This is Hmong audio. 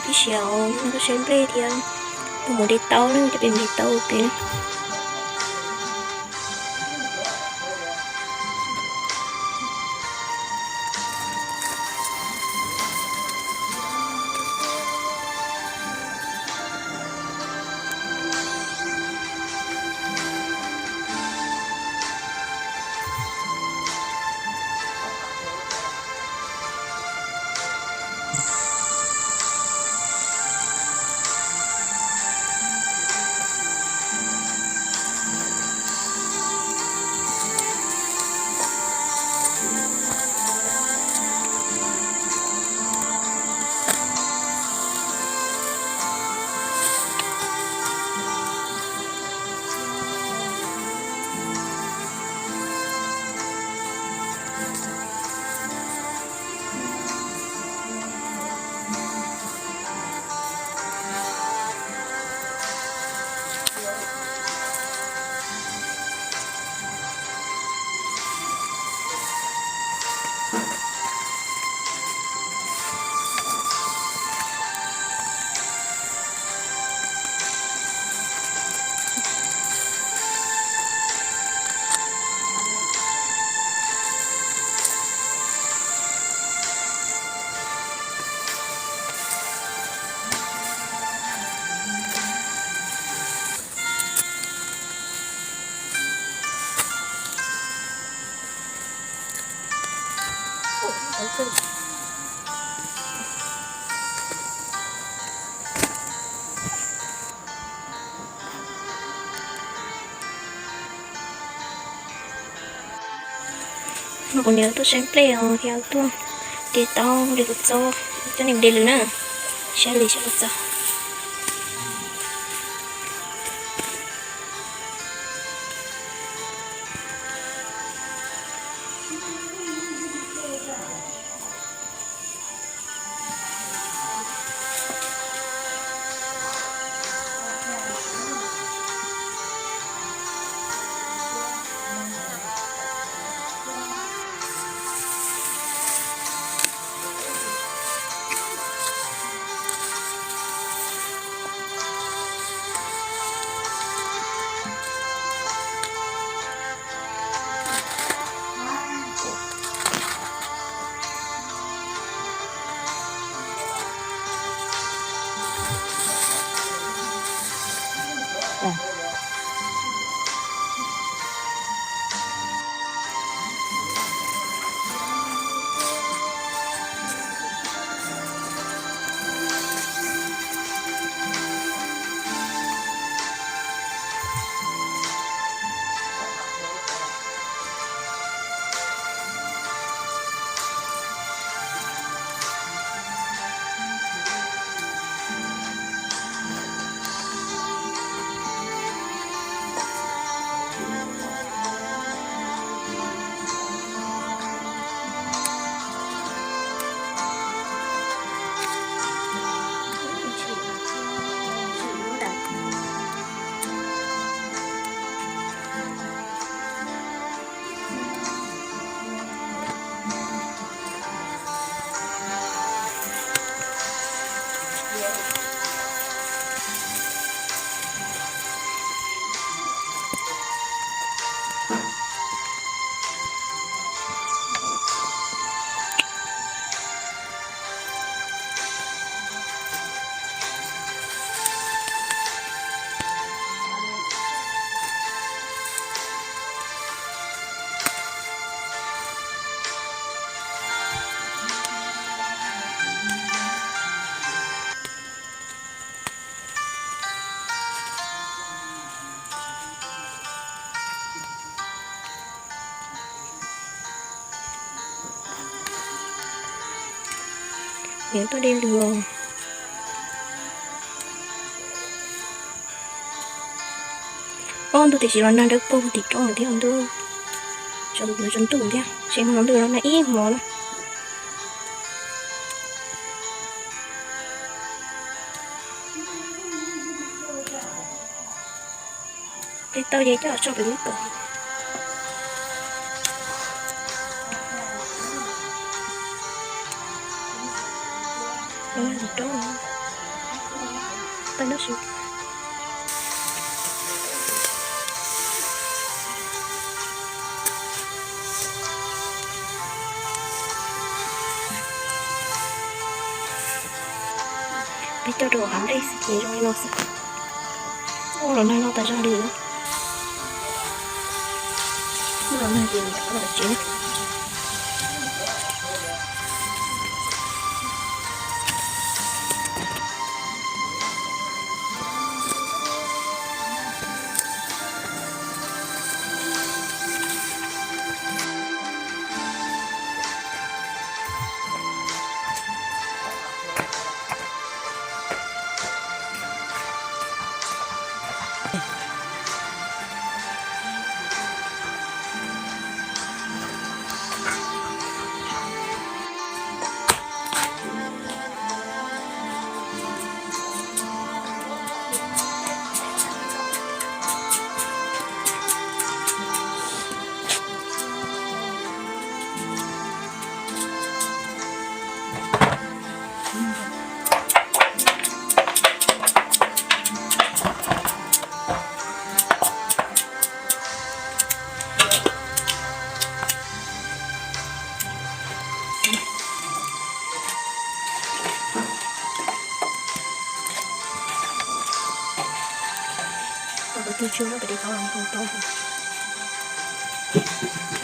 Ib siab no tuaj saib nplej thiab, tuaj mus de taub na, cov pem de taub pem. No kuv niam tuaj saib nplej os, thiab tuaj de taub de kua txob, coj nej mus de lwm na, saib li saib kua txob. Niam tuaj de lwm. Ob ntu tiam sis los nag dawb paug tim roob thiab ntuj, tsaus ntuj thiab, tseem hmo no ntuj los nag ib hmo na. Tej tauj ces coj tso pem lub kaum. Roob. Peb lub si. Peb coj rau hav nplej xwb ces zoo li no xwb. Ua los nag no tas zog li na. Ua los nag ces los tsev na. Ua tus twg tsw lawm pem tau los mus tau.